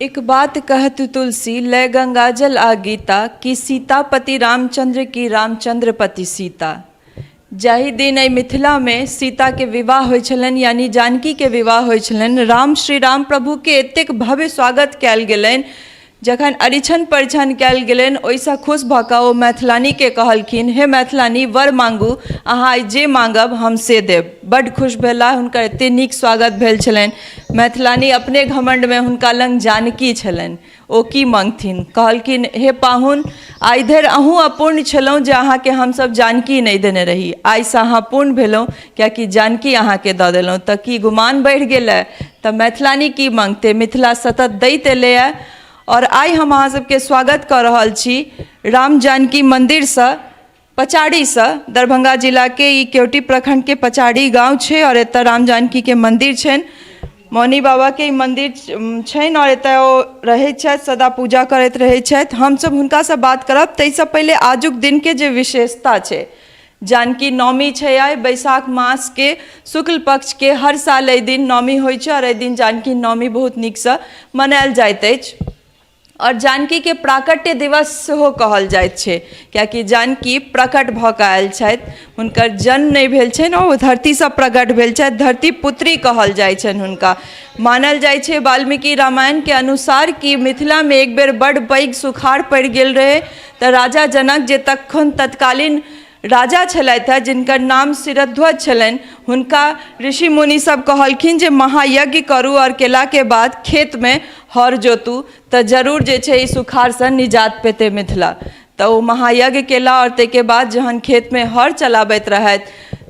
एक बात कहत तुलसी लय गंगाजल आ गीता कि सीतापति रामचंद्र की रामचंद्रपति सीता। जाहि दिन एहि मिथिलामे सीताके विवाह होइ छलनि, यानी जानकीके विवाह होइ छलनि, राम श्री राम प्रभुके एतेक भव्य स्वागत कयल गेलनि। जखन अरिछन परिछन कयल गेलनि, ओहिसँ खुश भऽ कऽ ओ मैथिलानीके कहलखिन, हे मैथिलानी, वर मांगू, अहाँ आइ जे मांगब हम से देब। बड्ड खुश भेलाह, हुनकर एतेक नीक स्वागत भेल छलनि। मैथिलानी अपने घमण्डमे, हुनका लग जानकी छलनि, ओ की मङ्गथिन? कहलखिन, हे पाहुन, आइ धरि अहूँ अपूर्ण छलहुँ जे अहाँके हमसभ जानकी नहि देने रही। आइसँ अहाँ पूर्ण भेलहुँ, कियाकि जानकी अहाँके दऽ देलहुँ, तऽ की गुमान बढ़ि गेलै? तऽ मैथिलानी की मङ्गतै? मिथिला सतत दैत एलैए। आओर आइ हम अहाँ सबके स्वागत कऽ रहल छी राम जानकी मन्दिरसँ, पचाढ़ीसँ। दरभंगा जिलाके ई केवटी प्रखण्डके पचाढ़ी गाँव छै आओर एतऽ राम जानकीके मन्दिर छनि। मौनी बाबाके ई मन्दिर छनि आओर एतऽ ओ रहै छथि, सदा पूजा करैत रहै छथि। हमसब हुनकासँ बात करब। ताहिसँ पहिले आजुक दिनके जे विशेषता छै, जानकी नवमी छै। आइ बैसाख मासके शुक्ल पक्षके हर साल एहि दिन नवमी होइ छै आओर एहि दिन जानकी नवमी बहुत नीकसँ मनायल जाइत अछि आओर जानकीके प्राकट्य दिवस सेहो कहल जाइत छै, कियाकि जानकी प्रकट भऽ कऽ आयल छथि। हुनकर जन्म नहि भेल छनि, ओ धरतीसँ प्रकट भेल छथि। धरती पुत्री कहल जाइ छनि हुनका। मानल जाइ छै वाल्मीकि रामायणके अनुसार कि मिथिलामे एक बेर बड्ड पैघ सुखाड़ पड़ि गेल रहै, तऽ राजा जनक, जे तखन तत्कालीन राजा छलथि हेँ, जिनकर नाम शिरध्वज छलनि, हुनका ऋषि मुनि सब कहलखिन जे महायज्ञ करू आओर केलाके बाद खेतमे हर जोतू, तऽ जरूर जे छै ई सुखाड़सँ निजात पेतै मिथिला। तऽ ओ महायज्ञ केला आओर ताहिके बाद जहन खेतमे हर चलाबैत रहथि,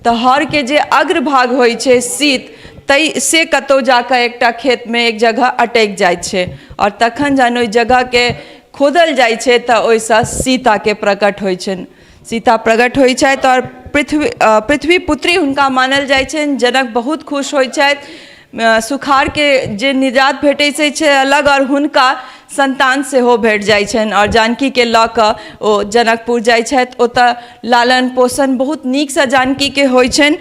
तऽ हरके जे अग्रभाग होइ छै शीत, ताहि से कतहु जाकऽ एकटा खेतमे एक जगह अटकि जाइ छै आओर तखन जहन ओहि जगहके खोदल जाइ छै, तऽ ओहिसँ सीताके प्रकट होइ छनि। सीता प्रकट होइ छथि आओर पृथ्वी पृथ्वी पुत्री हुनका मानल जाइ छनि। जनक बहुत खुश होइ छथि। सुखाड़के जे निजात भेटै छै से अलग, आओर हुनका सन्तान सेहो भेट जाइ छनि आओर जानकीके लऽ कऽ ओ जनकपुर जाइ छथि। ओतऽ लालन पोषण बहुत नीकसँ जानकीके होइ छनि।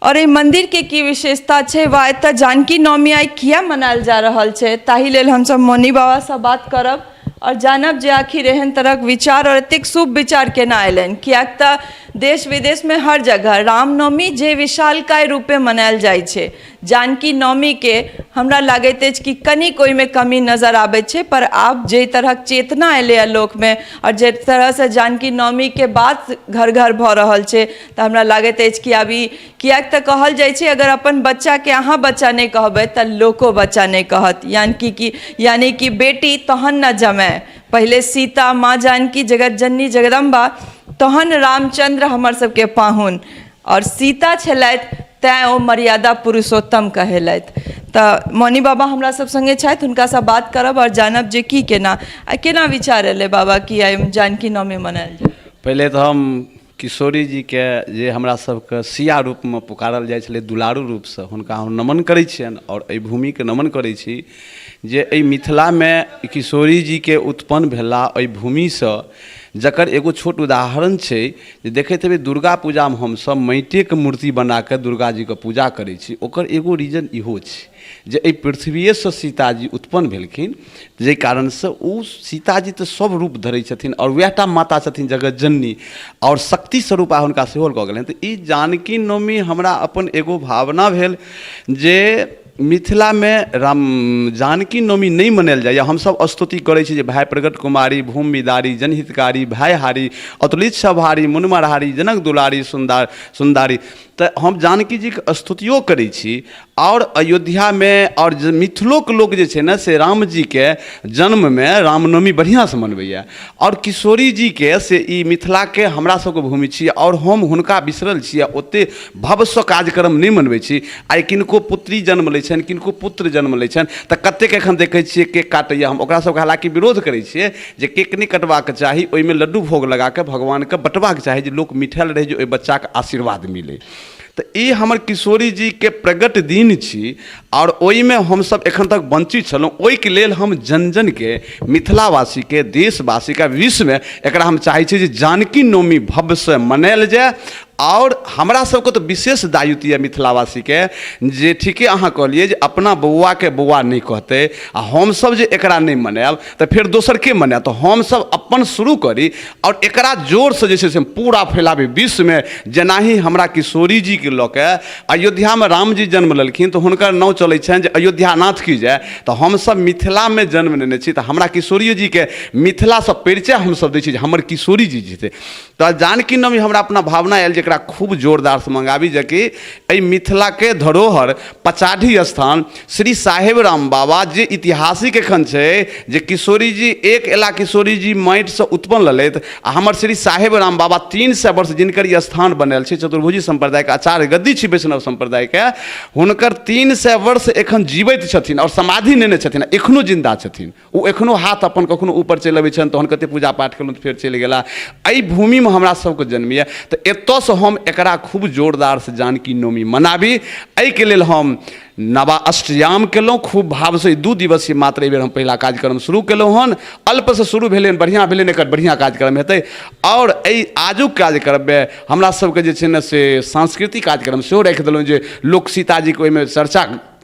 आओर एहि मन्दिरके की विशेषता छै वा एतऽ जानकी नवमी आइ किया मनायल जा रहल छै, ताहि लेल हमसभ मौनी बाबासँ बात करब आओर जानब जे आखिर एहन तरहक विचार आओर एतेक शुभ विचार केना अयलनि, किएक तऽ देश विदेशमे हर जगह रामनवमी जे विशालकाय रूपे मनायल जाइ छै, जानकी नवमीके हमरा लागैत अछि कि कनिक ओहिमे कमी नजर आबैत छै। पर आब जाहि तरहक चेतना एलैए लोकमे आओर जाहि तरहसँ जानकी नवमीके बात घर घर भऽ रहल छै, तऽ हमरा लागैत अछि कि आब ई, किएक तऽ कहल जाइ छै, अगर अपन बच्चाके अहाँ बच्चा नहि कहबै तऽ लोको बच्चा नहि कहत, यानि कि बेटी तहन ने जमाय। पहिले सीता माँ जानकी जगत जननी जगदम्बा, तहन रामचन्द्र हमर सबके पाहुन। आओर सीता छलथि तैँ ओ मर्यादा पुरुषोत्तम कहेलथि। तऽ मौनी बाबा हमरा सब सङ्गे छथि, हुनकासँ बात करब आओर जानब जे की केना आ केना विचार एलै बाबा कि आइ जानकी नवमी मनायल जाय। पहिले तऽ हम किशोरी जीके, जे हमरा सबके सिया रूपमे पुकारल जाइ छलै दुलारू रूपसँ, हुनका हम नमन करै छियनि आओर एहि भूमिके नमन करै छी जे एहि मिथिलामे किशोरी जीके उत्पन्न भेला एहि भूमिसँ, जकर एगो छोट उदाहरण छै जे देखैत हेबै, दुर्गा पूजामे हमसभ माटिएके मूर्ति बनाकऽ दुर्गा जीके पूजा करै छी। ओकर एगो रीजन इहो छै जे एहि पृथ्वीएसँ सीताजी उत्पन्न भेलखिन, जाहि कारणसँ ओ सीताजी तऽ सभ रूप धरै छथिन आओर वएह टा माता छथिन जगत जननी आओर शक्ति स्वरूपा हुनका सेहो कऽ गेलनि। तऽ ई जानकी नवमी हमरा अपन एगो भावना भेल जे मिथिलामे राम जानकी नवमी नहि मनायल जाइए। हमसभ स्तुति करै छी जे भाय प्रगट कुमारी भूमि बिदारी जनहितकारी भाय हारी अतुलित सभारी मुनमरहारी जनक दुलारी सुन्दार सुन्दारी। तऽ हम जानकी जीके स्तुतियो करै छी आओर अयोध्यामे आओर मिथिलोके लोक जे छै ने, से रामजीके जन्ममे रामनवमी बढ़िआँसँ मनबैए आओर किशोरी जीके से ई मिथिलाके हमरा सबके भूमि छी आओर हम हुनका बिसरल छी आ ओतेक भव्यसँ कार्यक्रम नहि मनबै छी। आइ किनको पुत्री जन्म लै छनि, किनको पुत्र जन्म लै छनि, तऽ कतेक एखन देखै छियै केक काटैए। हम ओकरा सबके हालाँकि विरोध करै छियै जे केक नहि कटबाक चाही, ओहिमे लड्डू भोग लगाकऽ भगवानके बँटबाक चाही जे लोक मिठायल रहै, जे ओहि बच्चाके आशीर्वाद मिलै। तऽ ई हमर किशोरी जीके प्रगट दिन छी आओर ओहिमे हमसब एखन तक वञ्चित छलहुँ। ओहिके लेल हम जन जनके, मिथिलावासीके, देशवासीके, विश्वमे एकरा हम चाहै छी जे जानकी नवमी भव्यसँ मनायल जाय। आओर हमरा सबके तऽ विशेष दायित्व यऽ मिथिलावासीके जे ठीके अहाँ कहलियै जे अपना बौआके बौआ नहि कहतै आ हमसब जे एकरा नहि मनायब तऽ फेर दोसर के मनायत। तऽ हमसब अपन शुरू करी आओर एकरा जोरसँ जे छै से पूरा फैलाबी विश्वमे। जेनाही हमरा किशोरी जीके लऽ के अयोध्यामे रामजी जन्म लेलखिन तऽ हुनकर नाम चलै छनि जे अयोध्यानाथ की जय। तऽ हमसब मिथिलामे जन्म लेने छी, तऽ हमरा किशोरियो जीके मिथिलासँ परिचय हमसब दै छी जे हमर किशोरी जी छथि। तऽ जानकी नवमी हमरा अपना भावना आयल जे एकरा खूब जोरदारसँ मंगाबी, जेकि एहि मिथिलाके धरोहर पचाढ़ी स्थान श्री साहेब राम बाबा जे ऐतिहासिक एखन छै जे किशोरी जी एक एला किशोरी जी माटिसँ उत्पन्न लेलथि आ हमर श्री साहेब राम बाबा 300 वर्ष जिनकर ई स्थान बनायल छै, चतुर्भुजी सम्प्रदायके आचार्य गद्दी छी वैष्णव सम्प्रदायके, हुनकर 300 वर्ष एखन जीवैत छथिन आओर समाधि नेने छथिन, एखनो जिन्दा छथिन। ओ एखनो हाथ अपन कखनो ऊपर चलि अबै छनि, तहन कते पूजा पाठ केलहुँ तऽ फेर चलि गेला। एहि भूमिमे हमरा सबके जन्म यऽ, तऽ एतऽसँ हम एकरा खूब जोरदारसँ जानकी नवमी मनाबी। एहिके लेल हम नवा अष्टयाम केलहुँ खूब भावसँ। 2 दिवसीय मात्र एहिबेर हम पहिला कार्यक्रम शुरू केलहुँ हन। अल्पसँ शुरू भेलै, बढ़िआँ भेलै, एकर बढ़िआँ कार्यक्रम हेतै। आओर एहि आजुक कार्यक्रममे हमरा सबके जे छै ने से सांस्कृतिक कार्यक्रम सेहो राखि देलहुँ जे लोक सीताजीके ओहिमे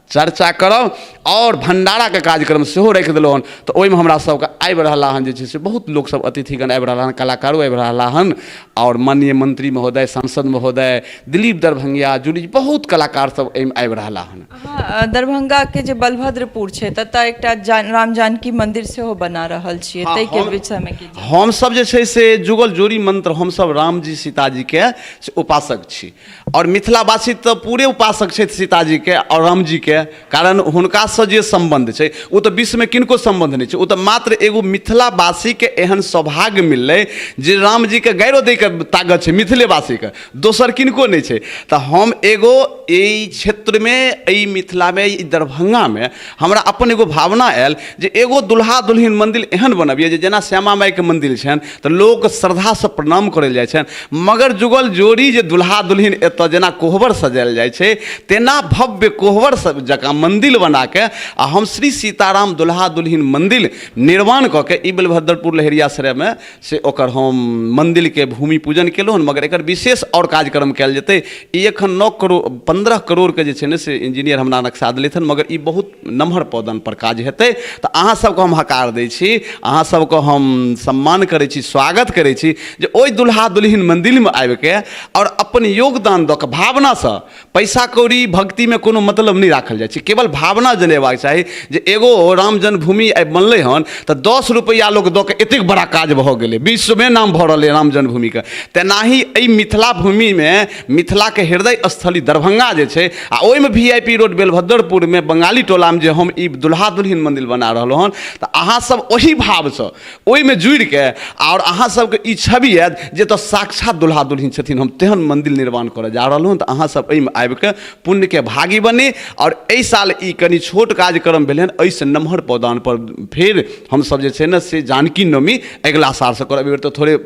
चर्चा करब, आओर भण्डाराके कार्यक्रम सेहो राखि देलहुँ हन। तऽ ओहिमे हमरा सबके आबि रहला हन जे छै से बहुत लोकसब अतिथिगण आबि रहला हन, कलाकारो आबि रहला हन, आओर माननीय मंत्री महोदय, सांसद महोदय, दिलीप दरभंगिया, जूली, बहुत कलाकार सब एहिमे आबि रहला हन। अहाँ दरभंगाके जे बलभद्रपुर छै ततऽ एकटा राम जानकी मन्दिर सेहो बना रहल छियै, ताहिके विषयमे की? हमसब जे छै से जुगल जोड़ी मंत्र, हमसब रामजी सीताजीके से उपासक छी, आओर मिथिलावासी तऽ पूरे उपासक छथि सीताजीके आओर रामजीके, कारण हुनकासँ जे सम्बन्ध छै ओ तऽ विश्वमे किनको सम्बन्ध नहि छै। ओ तऽ मात्र एगो मिथिलावासीके एहन सौभाग्य मिललै जे रामजीके गाइरो दैके ताकत छै मिथिलेवासीके, दोसर किनको नहि छै। तऽ हम एगो एहि क्षेत्रमे, एहि मिथिलामे, एहि दरभंगामे हमरा अपन एगो भावना आयल जे एगो दुल्हा दुल्हिन मन्दिर एहन बनबियै जे जेना श्यामा माइके मन्दिर छनि तऽ लोक श्रद्धासँ प्रणाम करय लए जाइ छनि, मगर जुगल जोड़ी जे दुल्हा दुल्हिन एतऽ जेना कोहबर सजायल जाइ छै तेना भव्य कोहबर सब जकाँ मन्दिर बनाके आ हम श्री सीताराम दुल्हा दुल्हिन मन्दिर निर्माण कऽ के ई बलभद्रपुर लहेरियासरायमे से ओकर हम मन्दिरके भूमि पूजन केलहुँ हन। मगर एकर विशेष आओर कार्यक्रम कयल जेतै। ई एखन 9 करोड़ 15 करोड़के जे छै ने से इंजीनियर हमरा नक्शा देलथि हन, मगर ई बहुत नमहर पौदानपर काज हेतै। तऽ अहाँ सबके हम हकार दै छी, अहाँ सबके हम सम्मान करै छी, स्वागत करै छी जे ओहि दुल्हा दुल्हिन मन्दिरमे आबिके आओर अपन योगदान दऽ कऽ भावनासँ, पैसा कौड़ी भक्तिमे कोनो मतलब नहि राखल जाइ छै, केवल भावना जनेबाक चाही जे एगो राम जन्मभूमि आइ बनलै हन तऽ 10 रुपैआ लोक दऽ कऽ एतेक बड़ा काज भऽ गेलै, विश्वमे नाम भऽ रहलै राम जन्मभूमिके। तेनाही एहि मिथिला भूमिमे मिथिलाके हृदय स्थली दरभंगा जे छै आ ओहिमे VIP road बेलभद्रपुरमे बंगाली टोलामे जे हम ई दुल्हा दुल्हिन मन्दिर बना रहलहुँ हन, तऽ अहाँसब ओहि भावसँ ओहिमे जुड़िके आओर अहाँ सबके ई छवि आयत जे एतऽ साक्षात दुल्हा दुल्हिन छथिन, हम तेहन मन्दिर निर्माण करऽ जा रहलहुँ हँ। तऽ अहाँ सब एहिमे आबिके पुण्यके भागी बनी। आओर एहि साल ई कनि छोट कार्यक्रम भेलै हन, एहिसँ नमहर पौदानपर फेर हमसब जे छै ने से जानकी नवमी अगिला सालसँ करब। एहि बेर तऽ थोड़े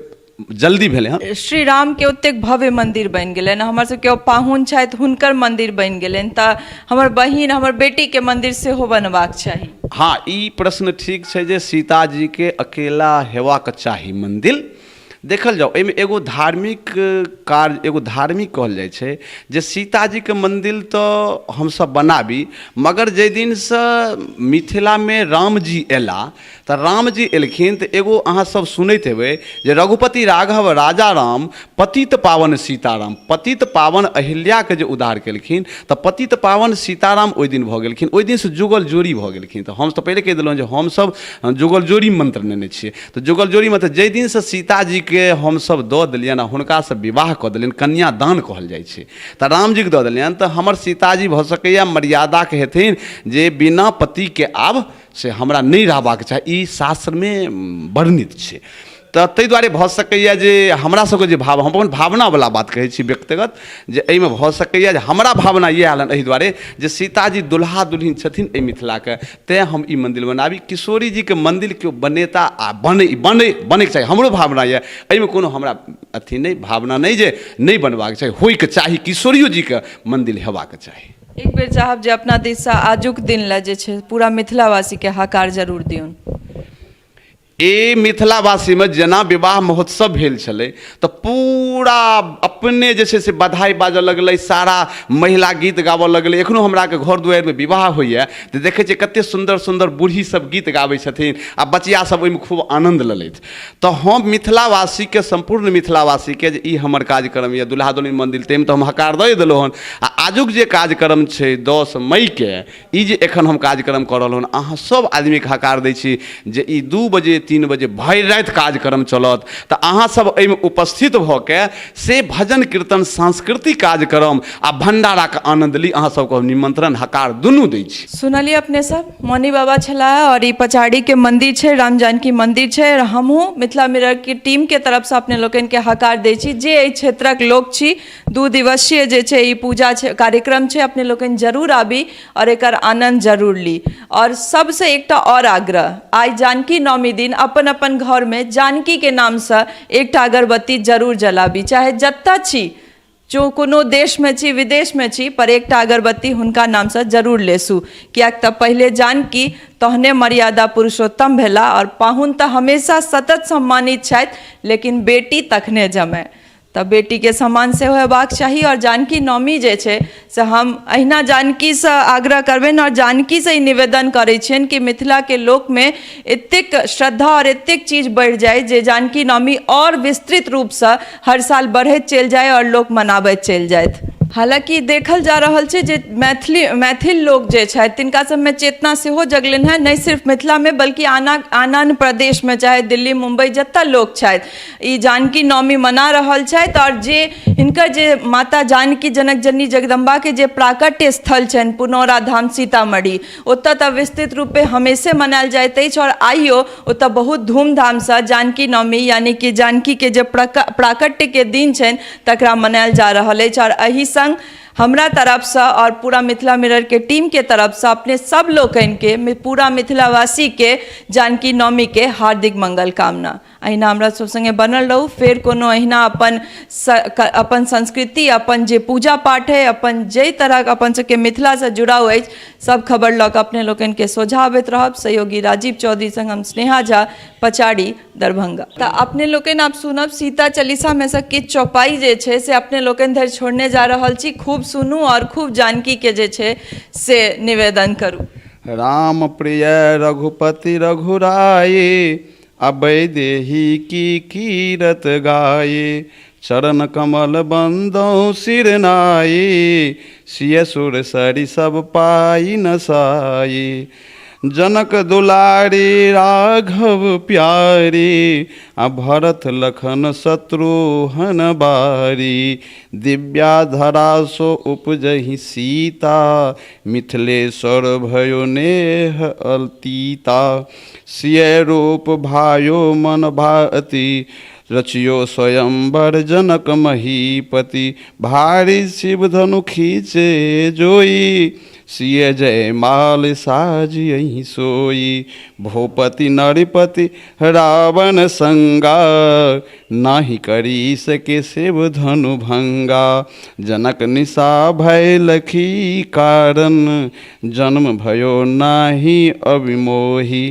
जल्दी भेलै हँ। श्री रामके ओतेक भव्य मन्दिर बनि गेलनि, हमर सबके पाहुन छथि हुनकर मन्दिर बनि गेलनि, तऽ हमर बहिन हमर बेटीके मन्दिर सेहो बनबाक चाही। हँ, ई प्रश्न ठीक छै जे सीताजीके अकेला हेबाक चाही मन्दिर। देखल जाउ एहिमे एगो धार्मिक कार्य, एगो धार्मिक कहल जाइ छै जे सीताजीके मन्दिर तऽ हमसब बनाबी, मगर जाहि दिनसँ मिथिलामे रामजी अयला तऽ रामजी एलखिन तऽ एगो अहाँ सब सुनैत हेबै जे रघुपति राघव राजा राम पतित पावन सीताराम। पतित पावन अहिल्याके जे उद्धार केलखिन तऽ पतित पावन सीताराम ओहि दिन भऽ गेलखिन, ओहि दिनसँ जुगल जोड़ी भऽ गेलखिन। तऽ हम तऽ पहिले कहि देलहुँ जे हमसब जुगल जोड़ी मन्त्र नेने छियै, तऽ जुगल जोड़ी मन्त्र जाहि दिनसँ सीताजीके हमसब दऽ देलियनि आ हुनकासँ विवाह कऽ देलियनि, कन्यादान कहल जाइ छै, तऽ रामजीके दऽ देलियनि, तऽ हमर सीताजी भऽ सकैए मर्यादाके हेथिन जे बिना पतिके आब से हमरा नहि रहबाक चाही, ई शास्त्रमे वर्णित छै। तऽ ताहि दुआरे भऽ सकैए जे हमरा सबके जे भाव, हम अपन भावनावला बात कहै छी व्यक्तिगत, जे एहिमे भऽ सकैए जे हमरा भावना इएह आयल हन एहि दुआरे जे सीताजी दुल्हा दुल्हिन छथिन एहि मिथिलाके, तेँ हम ई मन्दिर बनाबी। किशोरीजीके मन्दिर केओ बनेता आ बनै बनै बनैके चाही, हमरो भावना यए एहिमे, कोनो हमरा अथी नहि भावना नहि जे नहि बनबाक चाही, होइके चाही, किशोरियो जीके मन्दिर हेबाक चाही। एक बेर चाहब जे अपना दिससँ आजुक दिन लए जे छै पूरा मिथिलावासीके हकार जरूर दियौन। ई मिथिलावासीमे जेना विवाह महोत्सव भेल छलै तऽ पूरा अपने जे छै से बधाइ बाजऽ लगलै, सारा महिला गीत गाबऽ लगलै। एखनो हमराके घर दुआरिमे विवाह होइए तऽ देखै छियै कते सुन्दर सुन्दर बूढ़ी सब गीत गाबै छथिन आ बचिया सब ओहिमे खूब आनन्द लेलथि। तऽ हम मिथिलावासीके, सम्पूर्ण मिथिलावासीके जे ई हमर कार्यक्रम यऽ दुल्हा दुल्हिन मन्दिर, ताहिमे तऽ हम हकार दऽ देलहुँ हन। आ आजुक जे कार्यक्रम छै 10 मईके, ई जे एखन हम कार्यक्रम कऽ रहलहुँ हन, अहाँ सब आदमीके हकार दै छी जे ई 2 बजे 3 बजे भरि राति कार्यक्रम चलत, तऽ अहाँ सब एहिमे उपस्थित भऽ के से भजन कीर्तन सांस्कृतिक कार्यक्रम आ भण्डाराके आनन्द ली। अहाँ सबके हम निमंत्रण हकार दुनू दै छी। सुनलियै अपने सब, मौनी बाबा छलाह और ई पचाढ़ीके मंदिर छै, राम जानकी मंदिर छै। और हमहूँ मिथिला मिररके टीमके तरफसँ अपने लोकनिके हकार दै छी जे एहि क्षेत्रक लोक छी, 2 दिवसीय जे छै ई पूजा छै, कार्यक्रम छै, अपने लोकनि जरूर आबी और एकर आनन्द जरूर ली। और सबसँ एकटा और आग्रह, आइ जानकी नवमी दिन अपन अपन घरमे जानकीके नामसँ एकटा अगरबत्ती जरूर जलाबी, चाहे जतऽ छी, जो कोनो देशमे छी, विदेशमे छी, पर एकटा अगरबत्ती हुनका नामसँ जरूर लेसू, किएक तऽ पहिले जानकी तहने मर्यादा पुरुषोत्तम भेला। और पाहुन तऽ हमेशा सतत सम्मानित छथि, लेकिन बेटी तखने जमाय, तऽ बेटीके सम्मान सेहो हेबाक चाही। आओर जानकी नवमी जे छै से हम अहिना जानकीसँ आग्रह करबनि आओर जानकीसँ ई निवेदन करै छियनि कि मिथिलाके लोकमे एतेक श्रद्धा आओर एतेक चीज बढ़ि जाय जे जानकी नवमी आओर विस्तृत रूपसँ हर साल बढ़ैत चलि जाय आओर लोक मनाबैत चलि जाथि। हालाँकि देखल जा रहल छै जे मैथिली मैथिल लोक जे छथि तिनका सबमे चेतना सेहो जगलनि हेँ, नहि सिर्फ मिथिलामे बल्कि आन आन प्रदेशमे, चाहे दिल्ली मुम्बई जतऽ लोक छथि ई जानकी नवमी मना रहल छथि। आओर जे हिनकर जे माता जानकी जनक जननी जगदम्बाके जे प्राकट्य स्थल छनि पुनौरा धाम सीतामढ़ी, ओतऽ तऽ विस्तृत रूपे हमेशे मनायल जाइत अछि। आओर आइयो ओतऽ बहुत धूमधामसँ जानकी नवमी यानि कि जानकीके जे प्राकट्यके दिन छनि तकरा मनायल जा रहल अछि। आओर एहि सङ्ग हमरा तरफसँ आओर पूरा मिथिला मिररके टीमके तरफसँ अपने सब लोकनिके, पूरा मिथिलावासीके जानकी नवमीके हार्दिक मंगल कामना। अहिना हमरा सब सङ्गे बनल रहू, फेर कोनो अहिना अपन अपन संस्कृति, अपन जे पूजा पाठ है, अपन जाहि तरहक अपन सबके मिथिलासँ जुड़ाव अछि, सब खबर लऽ कऽ अपने लोकनिके सोझा अबैत रहब। सहयोगी राजीव चौधरी सङ्ग हम स्नेहा झा, पचाड़ी, दरभंगा। तऽ अपने लोकनि आब सुनब सीता चालीसामे सँ किछु चौपाई जे छै से अपने लोकनि धरि छोड़ने जा रहल छी। खूब सुनू आओर खूब जानकीके जे छै से निवेदन करू। राम प्रिय रघुपति रघुराई, अबै देही की कीरत गाई, चरण कमल बंदौ सिर नाई, सिय सुर सरि सब पाई न साई। जनक दुलारी राघव प्यारी, आ भरत लखन शत्रुघ्न बारी। दिव्याधरा सो उपजहि सीता, मिथिलेश्वर भयो नेह अतीता। सिय रूप भायो मन भाति, रचियो स्वयंवर जनक महीपति। भारी शिव धनु खींचे जोई, सिय जय माल साजियहि सोई। भूपति नरपति रावण संगा, नाही करी सके शिव धनु भंगा। जनक निशा भय लखी कारण, जन्म भयो नाही अभिमोही।